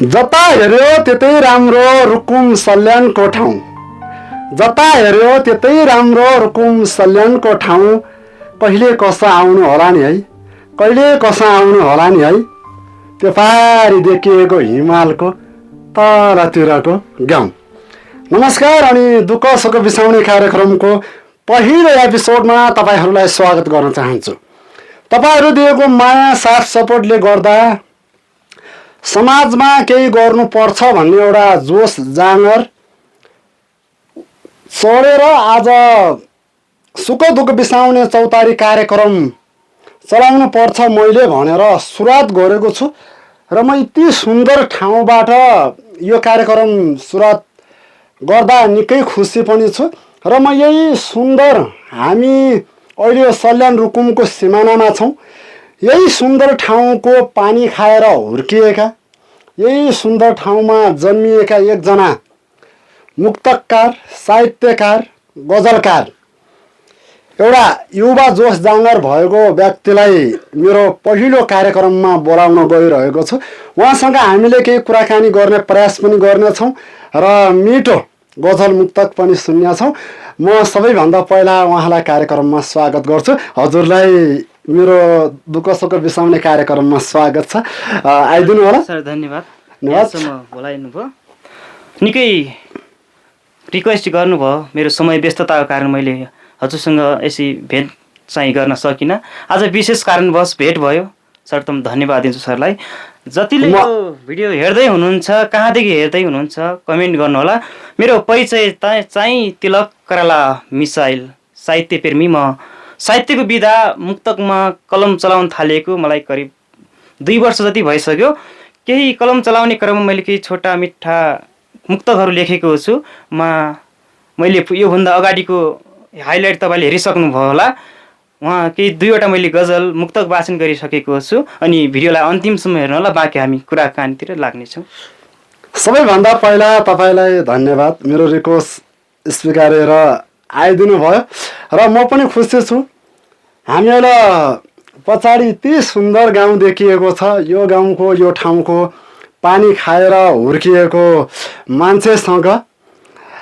जता हेर्यो त्यतै राम्रो रुकुम सल्यानको ठाउँ। जता हेर्यो त्यतै राम्रो रुकुम सल्यानको ठाउँ। कहिले कसो आउनु होला नि है, कहिले कसो आउनु होला नि है, त्यो पारी देखिएको हिमालको तलतिरको गाउँ। नमस्कार अनि दुःख सुख बिसाउने कार्यक्रमको पहिलो एपिसोडमा तपाईँहरूलाई स्वागत गर्न चाहन्छु। तपाईँहरू दिएको माया साथ सपोर्टले गर्दा समाजमा केही गर्नुपर्छ भन्ने एउटा जोस जाँगर चढेर आज सुख दुःख बिसाउने चौतारी कार्यक्रम चलाउनु पर्छ मैले भनेर सुरुवात गरेको छु। र म यति सुन्दर ठाउँबाट यो कार्यक्रम सुरुवात गर्दा निकै खुसी पनि छु। र म यही सुन्दर हामी अहिले सल्यान रुकुमको सिमानामा छौँ। यही सुन्दर ठाउँको पानी खाएर हुर्किएका, यही सुन्दर ठाउँमा जन्मिएका एकजना मुक्तकार, साहित्यकार, गजलकार, एउटा युवा जोस जाँगर भएको व्यक्तिलाई मेरो पहिलो कार्यक्रममा बोलाउन गइरहेको छु। उहाँसँग हामीले केही कुराकानी गर्ने प्रयास पनि गर्नेछौँ र मिठो गजल मुक्तक पनि सुन्नेछौँ। म सबैभन्दा पहिला उहाँलाई कार्यक्रममा स्वागत गर्छु। हजुरलाई मेरो दुःख सुख बिसाउने कार्यक्रममा स्वागत छ, आइदिनु होला। सर धन्यवाद, बोलाइनु भयो। निकै रिक्वेस्ट गर्नुभयो, मेरो समय व्यस्तताको कारण मैले हजुरसँग यसै भेट चाहिँ गर्न सकिनँ। आज विशेष कारणवश भेट भयो सर, त म धन्यवाद दिन्छु सरलाई। जतिले यो भिडियो हेर्दै हुनुहुन्छ, कहाँदेखि हेर्दै हुनुहुन्छ कमेन्ट गर्नुहोला। मेरो परिचय चाहिँ तिलक कराला मिसाइल, साहित्य प्रेमी। म साहित्यको विधा मुक्तकमा कलम चलाउन थालेको मलाई करिब 2 वर्ष जति भइसक्यो। केही कलम चलाउने क्रममा मैले केही छोटा मिठा मुक्तकहरू लेखेको छु। मैले योभन्दा अगाडिको हाइलाइट तपाईँले हेरिसक्नुभयो होला। उहाँ केही 2वटा मैले गजल मुक्तक वाचन गरिसकेको छु। अनि भिडियोलाई अन्तिमसम्म हेर्नु होला, बाँकी हामी कुराकानीतिर लाग्नेछौँ। सबैभन्दा पहिला तपाईँलाई धन्यवाद, मेरो रिक्वेस्ट स्वीकारेर आइदिनु भयो र म पनि खुसी छु। हामीलाई पछाडि यति सुन्दर गाउँ देखिएको छ। यो गाउँको, यो ठाउँको पानी खाएर हुर्किएको मान्छेसँग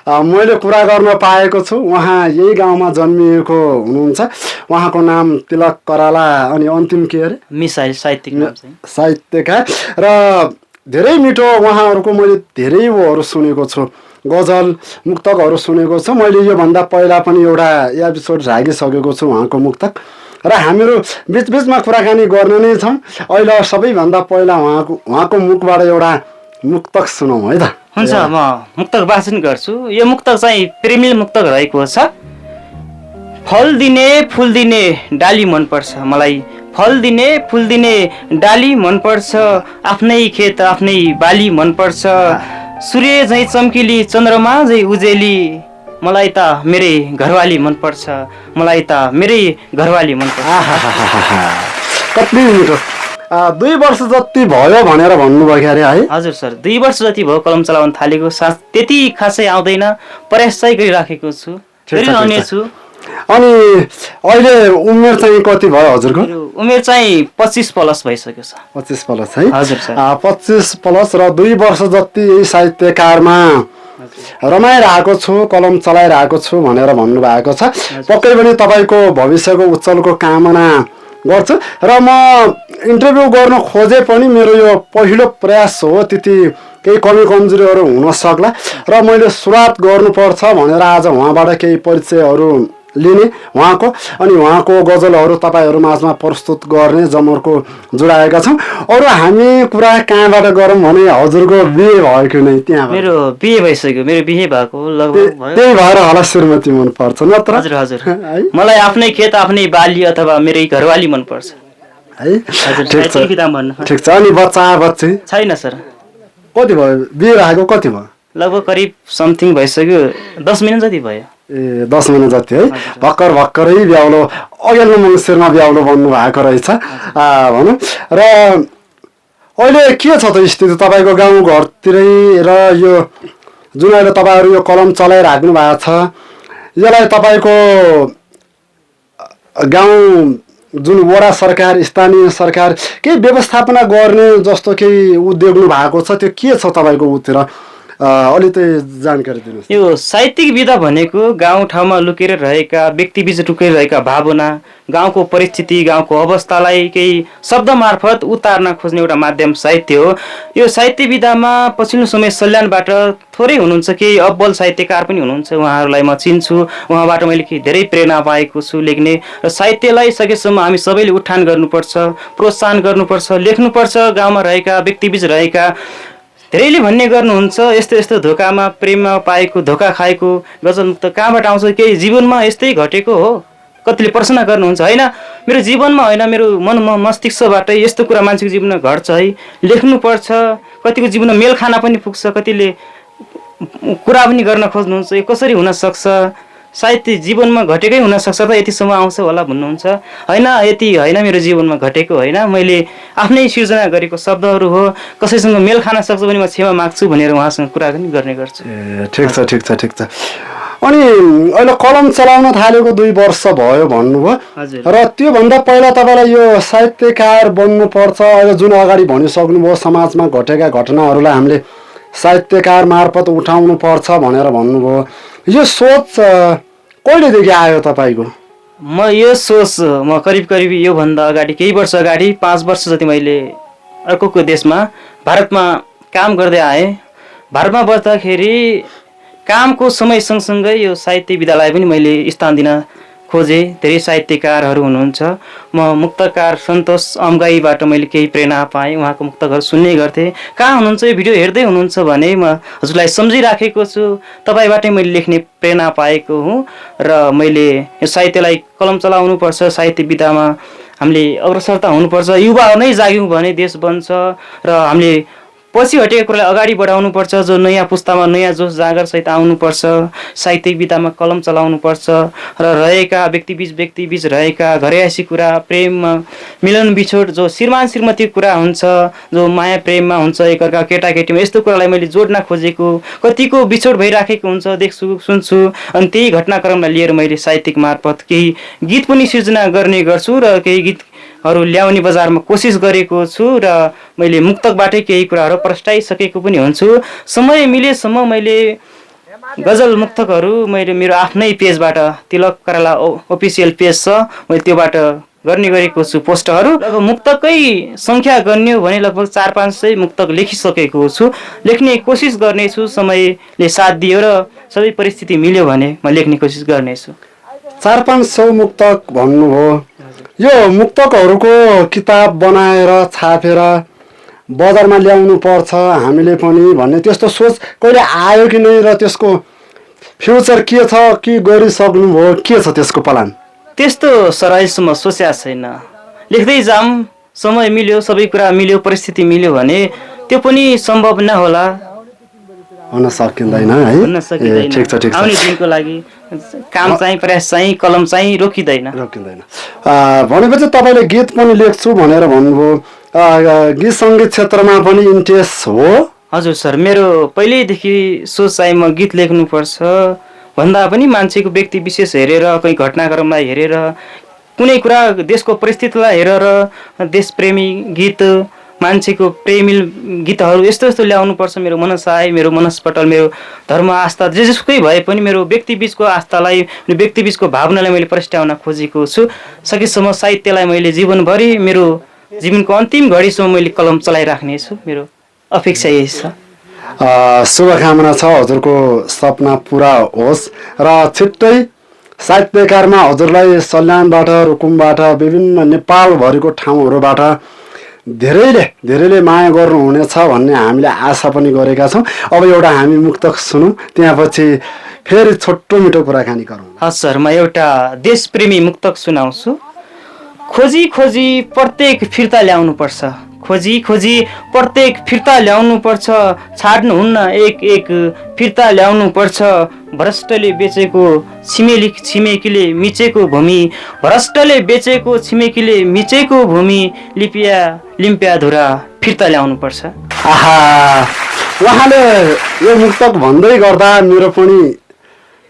मैले कुरा गर्न पाएको छु। उहाँ यही गाउँमा जन्मिएको हुनुहुन्छ। उहाँको नाम तिलक कराला, अनि अन्तिम के अरे? मिसाइल, साहित्यकार। र धेरै मिठो उहाँहरूको मैले धेरै उहरू सुनेको छु, गजल मुक्तकहरू सुनेको छु। मैले योभन्दा पहिला पनि एउटा एपिसोड राखिसकेको छु उहाँको मुक्तक, र हामीहरू बिचबिचमा कुराकानी गर्ने नै छौँ। अहिले सबैभन्दा पहिला उहाँको मुखबाट एउटा मुक्तक सुनौँ है त? हुन्छ, म मुक्तक वाचन गर्छु। यो मुक्तक चाहिँ प्रेमिल मुक्तक रहेको छ। फल दिने फुल दिने डाली मनपर्छ मलाई, फल दिने फुल दिने डाली मनपर्छ। आफ्नै खेत आफ्नै बाली मनपर्छ। सूर्य झैँ चम्किली चन्द्रमा झैँ उजेली, मलाई त मेरै घरवाली मनपर्छ, मलाई त मेरै घरवाली मनपर्छ। कति मिठो। 2 वर्ष जति भयो भनेर भन्नुभयो अरे है? हजुर सर, 2 वर्ष जति भयो कलम चलाउन थालेको। साथ त्यति खासै आउँदैन, प्रयास चाहिँ गरिराखेको छु, गरिरहने छु। अनि अहिले उमेर चाहिँ कति भयो हजुरको? उमेर चाहिँ 25 प्लस भइसक्यो सर। 25 प्लस है? हजुर सर। 25 प्लस र 2 वर्ष जति यही साहित्यकारमा रमाइरहेको छु, कलम चलाइरहेको छु भनेर भन्नुभएको छ। पक्कै पनि तपाईँको भविष्यको उज्जवलको कामना गर्छु। र म इन्टरभ्यू गर्न खोजे पनि मेरो यो पहिलो प्रयास हो, त्यति केही कमी कमजोरीहरू हुन सक्ला। र मैले सुरुवात गर्नुपर्छ भनेर आज उहाँबाट केही परिचयहरू लिने, उहाँको अनि उहाँको गजलहरू तपाईँहरू माझमा प्रस्तुत गर्ने जमर्को जुडाएका छौँ। अरू हामी कुरा कहाँबाट गरौँ भने हजुरको बिहे भएको नै त्यहाँ? मेरो बिहे भइसक्यो, मेरो बिहे भएको लगभग भयो। त्यही भएर होला श्रीमती मनपर्छ नत्र? हजुर हजुर, मलाई आफ्नै खेत आफ्नै बाली अथवा मेरै घरवाली मनपर्छ है। ठिक छ। अनि बच्चा बच्ची छैन सर। कति भयो बिहे भएको? कति भयो? लगभग करिब समथिङ भइसक्यो, 10 महिना जति भयो। 10 महिना जति है? भर्खरै ब्याउलो, अघिल्लो मङ्सिरमा ब्याउलो बन्नु भएको रहेछ भनौँ। र अहिले के छ त स्थिति तपाईँको गाउँ घरतिरै? र यो जुन अहिले तपाईँहरू यो कलम चलाइराख्नु भएको छ, यसलाई तपाईँको गाउँ जुन वडा सरकार स्थानीय सरकार केही व्यवस्थापना गर्ने जस्तो केही उद्योग भएको छ त्यो के छ तपाईँको उतिर अलिकति जानकारी दिनुहोस्। यो साहित्यिक विधा भनेको गाउँठाउँमा लुकेर रहेका व्यक्तिबीच लुकेर रहेका भावना, गाउँको परिस्थिति, गाउँको अवस्थालाई केही शब्द मार्फत उतार्न खोज्ने एउटा माध्यम साहित्य हो। यो साहित्य विधामा पछिल्लो समय सल्यानबाट थोरै हुनुहुन्छ, केही अब्बल साहित्यकार पनि हुनुहुन्छ, उहाँहरूलाई म चिन्छु। उहाँबाट मैले केही धेरै प्रेरणा पाएको छु लेख्ने। र साहित्यलाई सकेसम्म हामी सबैले उठान गर्नुपर्छ, प्रोत्साहन गर्नुपर्छ, लेख्नुपर्छ। गाउँमा रहेका व्यक्तिबीच रहेका धेरैले भन्ने गर्नुहुन्छ यस्तो यस्तो धोकामा प्रेममा पाएको धोका खाएको गजलमुक्त कहाँबाट आउँछ, केही जीवनमा यस्तै घटेको हो। कतिले प्रश्न गर्नुहुन्छ, होइन मेरो जीवनमा होइन, मेरो मन मस्तिष्कबाटै यस्तो कुरा मान्छेको जीवनमा घट्छ है, लेख्नुपर्छ। कतिको जीवनमा मेल खाना पनि पुग्छ, कतिले कुरा पनि गर्न खोज्नुहुन्छ, यो कसरी हुनसक्छ, सायद जीवनमा घटेकै हुनसक्छ त यतिसम्म आउँछ होला भन्नुहुन्छ। होइन, यति होइन, मेरो जीवनमा घटेको होइन, मैले आफ्नै सिर्जना गरेको शब्दहरू हो, कसैसँग मेल खान सक्छ भने म क्षमा माग्छु भनेर उहाँसँग कुरा पनि गर्ने गर्छु। ठिक छ ठिक छ ठिक छ। अनि अहिले कलम चलाउन थालेको 2 वर्ष भयो भन्नुभयो। हजुर। र त्योभन्दा पहिला तपाईँलाई यो साहित्यकार बन्नुपर्छ, अहिले जुन अगाडि भनिसक्नुभयो समाजमा घटेका घटनाहरूलाई हामीले साहित्यकार मार्फत उठाउनु पर्छ भनेर भन्नुभयो। यो सोच कहिलेदेखि आयो तपाईँको? म यो सोच करिब योभन्दा अगाडि केही वर्ष अगाडि 5 वर्ष जति मैले अर्को देशमा भारतमा काम गर्दै आएँ। भारतमा बस्दाखेरि कामको समय सँगसँगै यो साहित्य विधालाई पनि मैले स्थान दिन खोजेँ। धेरै साहित्यकारहरू हुनुहुन्छ, म मुक्तकार सन्तोष अम्गाईबाट मैले केही प्रेरणा पाएँ। उहाँको मुक्तकहरू सुन्ने गर्थेँ। कहाँ हुनुहुन्छ, यो भिडियो हेर्दै हुनुहुन्छ भने म हजुरलाई सम्झिराखेको छु, तपाईँबाटै मैले लेख्ने प्रेरणा पाएको हुँ। र मैले यो साहित्यलाई कलम चलाउनुपर्छ, साहित्य विधामा हामीले अग्रसरता हुनुपर्छ, युवा नै जाग्यौँ भने देश बन्छ। र हामीले पछि हटेको कुरालाई अगाडि बढाउनुपर्छ, जो नयाँ पुस्तामा नयाँ जोस जागरसहित आउनुपर्छ, साहित्यिक विधामा कलम चलाउनुपर्छ। र रहेका व्यक्तिबीच रहेका घरैयासी कुरा, प्रेममा मिलन बिछोड, जो श्रीमान श्रीमतीको कुरा हुन्छ, जो माया प्रेममा हुन्छ एकअर्का केटाकेटीमा, यस्तो कुरालाई मैले जोड्न खोजेको। कतिको बिछोड भइराखेको हुन्छ, देख्छु सुन्छु, अनि त्यही घटनाक्रमलाई लिएर मैले साहित्यिक मार्फत केही गीत पनि सिर्जना गर्ने गर्छु र केही गीतहरू ल्याउने बजारमा कोसिस गरेको छु। र मैले मुक्तकबाटै केही कुराहरू प्रस्ताइसकेको पनि हुन्छु। समय मिलेसम्म मैले गजल मुक्तकहरू मैले मेरो आफ्नै पेजबाट, तिलक कराला अफिसियल पेज छ, मैले त्योबाट गर्ने गरेको छु पोस्टहरू। लगभग मुक्तकै सङ्ख्या गर्ने हो भने लगभग 400-500 मुक्तक लेखिसकेको छु, लेख्ने कोसिस गर्नेछु। समयले साथ दियो र सबै परिस्थिति मिल्यो भने म लेख्ने कोसिस गर्नेछु। 400-500 मुक्तक भन्नुभयो। यो मुक्तकहरूको किताब बनाएर छापेर बजारमा ल्याउनु पर्छ हामीले पनि भन्ने त्यस्तो सोच कहिले आयो कि नै? र त्यसको फ्युचर के छ, के गरिसक्नुभयो, के छ त्यसको प्लान? त्यस्तो सराइसम्म सोचेको छैन। लेख्दै जाऊँ, समय मिल्यो, सबै कुरा मिल्यो, परिस्थिति मिल्यो भने त्यो पनि सम्भव नहोला, हुन सकिँदैन है। हुन सकिँदैन। ठिक छ ठिक छ। आउने दिनको लागि काम चाहिँ, प्रयास चाहिँ, कलम चाहिँ रोकिँदैन। भनेपछि तपाईँले गीत पनि लेख्छु भनेर भन्नुभयो, गीत सङ्गीत क्षेत्रमा पनि इन्ट्रेस्ट हो? हजुर सर, मेरो पहिल्यैदेखि सोच चाहिँ म गीत लेख्नुपर्छ भन्दा पनि मान्छेको व्यक्ति विशेष हेरेर, कोही घटनाक्रमलाई हेरेर, कुनै कुरा देशको परिस्थितिलाई हेरेर देशप्रेमी गीत, मान्छेको प्रेमिल गीतहरू यस्तो यस्तो ल्याउनुपर्छ। मेरो मनसाय, मेरो मनस्पटल, मेरो धर्म आस्था जेसुकै भए पनि मेरो व्यक्तिबीचको आस्थालाई, व्यक्तिबीचको भावनालाई मैले प्रस्ट्याउन खोजेको छु। सकेसम्म साहित्यलाई मैले जीवनभरि, मेरो जीवनको अन्तिम घडीसम्म मैले कलम चलाइराख्नेछु। मेरो अपेक्षा यही छ। शुभकामना छ हजुरको सपना पुरा होस् र छिट्टै साहित्यकारमा हजुरलाई सल्यानबाट, रुकुमबाट, विभिन्न नेपालभरिको ठाउँहरूबाट धेरैले माया गर्नुहुनेछ भन्ने हामीले आशा पनि गरेका छौँ। अब एउटा हामी मुक्तक सुनौँ, त्यहाँपछि फेरि छोटो मिठो कुराकानी गरौँ। हस् सर, म एउटा देशप्रेमी मुक्तक सुनाउँछु। खोजी खोजी प्रत्येक फिर्ता ल्याउनुपर्छ, खोजी खोजी प्रत्येक फिर्ता ल्याउनुपर्छ, छाड्नुहुन्न एक एक फिर्ता ल्याउनुपर्छ। भ्रष्टले बेचेको छिमेकीले मिचेको भूमि, भ्रष्टले बेचेको छिमेकीले मिचेको भूमि, लिम्पिया धुरा फिर्ता ल्याउनुपर्छ। आहा, उहाँले यो मुक्तक भन्दै गर्दा मेरो पनि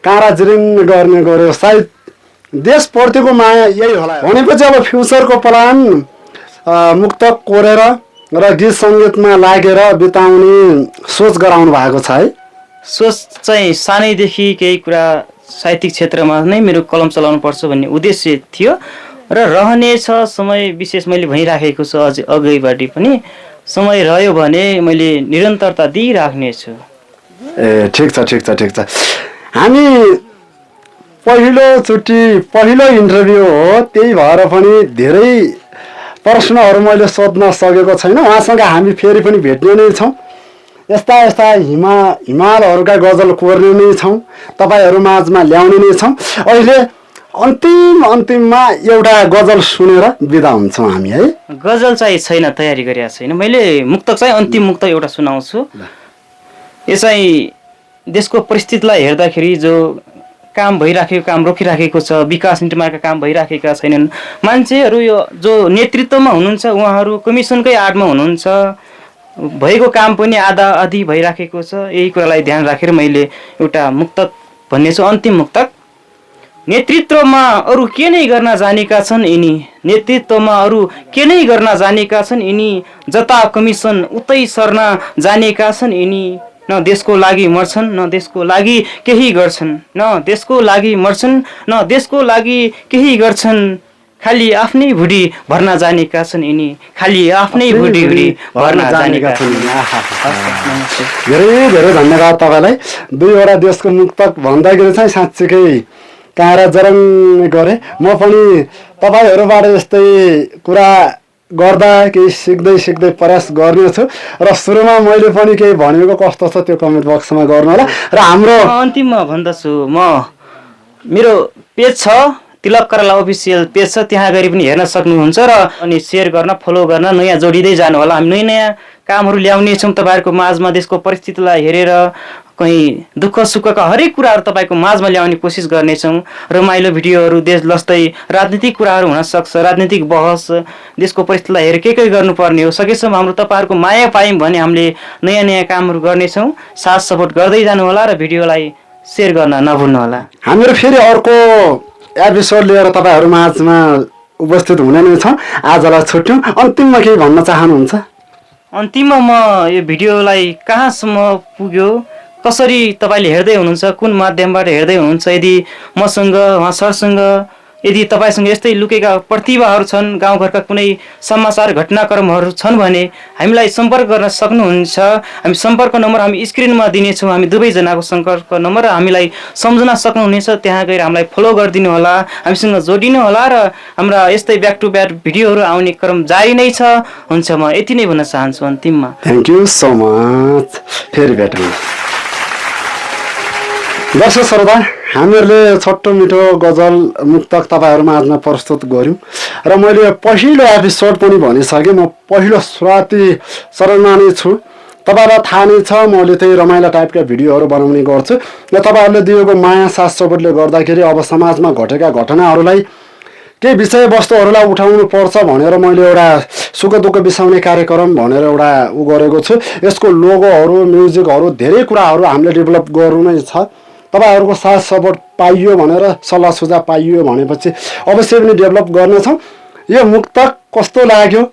काँडा जिरिङ गर्ने गर्यो। सायद देशप्रतिको माया यही होला भनेपछि अब फ्युचरको प्लान मुक्तक कोरेर र गीत सङ्गीतमा लागेर बिताउने सोच गराउनु भएको छ है। सोच चाहिँ सानैदेखि केही कुरा साहित्यिक क्षेत्रमा नै मेरो कलम चलाउनु पर्छ भन्ने उद्देश्य थियो र रहनेछ समय विशेष मैले भनिराखेको छु अझै अगाडिबाट पनि समय रह्यो भने मैले निरन्तरता दिइराख्नेछु। ए ठिक छ हामी पहिलो इन्टरभ्यू हो त्यही भएर पनि धेरै प्रश्नहरू मैले सोध्न सकेको छैन। उहाँसँग हामी फेरि पनि भेट्ने नै छौँ। यस्ता हिमालहरूका गजल कोर्ने नै छौँ, तपाईँहरू माझमा ल्याउने नै छौँ। अहिले अन्तिममा एउटा गजल सुनेर बिदा हुन्छौँ हामी है। गजल चाहिँ छैन, तयारी गरेको छैन मैले। मुक्तक चाहिँ अन्तिम मुक्तक एउटा सुनाउँछु। यो चाहिँ देशको परिस्थितिलाई हेर्दाखेरि जो काम भइराखेको काम रोकिराखेको छ, विकास निर्माणका काम भइराखेका छैनन्, मान्छेहरू यो जो नेतृत्वमा हुनुहुन्छ उहाँहरू कमिसनकै आडमा हुनुहुन्छ, भएको काम पनि आधा आधी भइराखेको छ। यही कुरालाई ध्यान राखेर मैले एउटा मुक्तक भन्ने छु, अन्तिम मुक्तक। नेतृत्वमा अरू के नै गर्न जानेका छन् यिनी, नेतृत्वमा अरू के नै गर्न जानेका छन् यिनी, जता कमिसन उतै सर्न जानेका छन् यिनी। न देशको लागि मर्छन् न देशको लागि केही गर्छन्, न देशको लागि मर्छन् न देशको लागि केही गर्छन्, खालि आफ्नै भुडी भर्न जानेका छन् यिनी, खालि आफ्नै भुडी भर्न जानेका छन्। धेरै धेरै धन्यवाद तपाईँलाई। दुईवटा देशको मुक्तक भन्दाखेरि चाहिँ साँच्चीकै काँडा जरङ गरे। म पनि तपाईँहरूबाट यस्तै कुरा गर्दा केही सिक्दै प्रयास गर्नेछु र सुरुमा मैले पनि केही भनेको कस्तो छ त्यो कमेन्ट बक्समा गर्नु होला। र हाम्रो अन्तिममा भन्दछु म, मेरो पेज छ तिलक कराला अफिसियल पेज छ, त्यहाँ गरी पनि हेर्न सक्नुहुन्छ र अनि सेयर गर्न फलो गर्न नयाँ जोडिँदै जानु होला। हामी नयाँ कामहरू ल्याउनेछौँ तपाईँहरूको माझमा। देशको परिस्थितिलाई हेरेर कहीँ दुःख सुखका हरेक कुराहरू तपाईँको माझमा ल्याउने कोसिस गर्नेछौँ। रमाइलो भिडियोहरू, देश लस्दै राजनीतिक कुराहरू हुनसक्छ, राजनीतिक बहस, देशको परिस्थितिलाई हेरेर के गर्नुपर्ने हो। सकेसम्म हाम्रो तपाईँहरूको माया पायौँ भने हामीले नयाँ नयाँ कामहरू गर्नेछौँ। साथ सपोर्ट गर्दै जानु होला र भिडियोलाई सेयर गर्न नभुल्नु होला। हामीहरू फेरि अर्को एपिसोड लिएर तपाईँहरू माझमा उपस्थित हुने नै छौँ। आजलाई छुट्यौँ। अन्तिममा केही भन्न चाहनुहुन्छ? अन्तिममा म यो भिडियोलाई कहाँसम्म पुग्यो, कसरी तपाईँले हेर्दै हुनुहुन्छ, कुन माध्यमबाट हेर्दै हुनुहुन्छ, यदि मसँग उहाँ सरसँग यदि तपाईँसँग यस्तै लुकेका प्रतिभाहरू छन्, गाउँघरका कुनै समाचार घटनाक्रमहरू छन् भने हामीलाई सम्पर्क गर्न सक्नुहुन्छ। हामी सम्पर्क नम्बर हामी स्क्रिनमा दिनेछौँ। हामी दुवैजनाको सम्पर्क नम्बर हामीलाई सम्झन सक्नुहुनेछ। त्यहाँ गएर हामीलाई फलो गरिदिनु होला, हामीसँग जोडिनु होला र हाम्रा यस्तै ब्याक टु ब्याक भिडियोहरू आउने क्रम जारी नै छ। हुन्छ, म यति नै भन्न चाहन्छु अन्तिममा। Thank you so much. फेरि भेटौँ। दर्शक श्रोता, हामीहरूले छोटो मिठो गजल मुक्तक तपाईँहरूमा आजमा प्रस्तुत गऱ्यौँ र मैले पहिलो एपिसोड पनि भनिसकेँ। म पहिलो सुरुवाती चरणमा नै छु। तपाईँलाई थाहा नै छ मैले त्यही रमाइलो टाइपका भिडियोहरू बनाउने गर्छु र तपाईँहरूले दिएको माया साथ सपोर्टले गर्दाखेरि अब समाजमा घटेका घटनाहरूलाई केही विषयवस्तुहरूलाई उठाउनु पर्छ भनेर मैले एउटा सुख दुःख बिसाउने कार्यक्रम भनेर एउटा गरेको छु। यसको लोगोहरू, म्युजिकहरू, धेरै कुराहरू हामीले डेभलप गर्नु नै छ। तपाईँहरूको साथ सपोर्ट पाइयो भनेर, सल्लाह सुझाव पाइयो भनेपछि अवश्य पनि डेभलप गर्नेछौँ। यो मुक्तक कस्तो लाग्यो,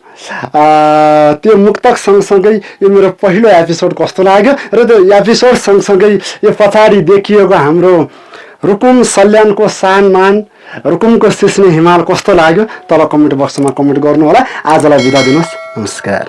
त्यो मुक्तक सँगसँगै यो मेरो पहिलो एपिसोड कस्तो लाग्यो र त्यो एपिसोड सँगसँगै यो पछाडि देखिएको हाम्रो रुकुम सल्यानको सानमान, रुकुमको सिस्ने हिमाल कस्तो लाग्यो तल कमेन्ट बक्समा कमेन्ट गर्नु होला। आजलाई बिदा दिनुहोस्। नमस्कार।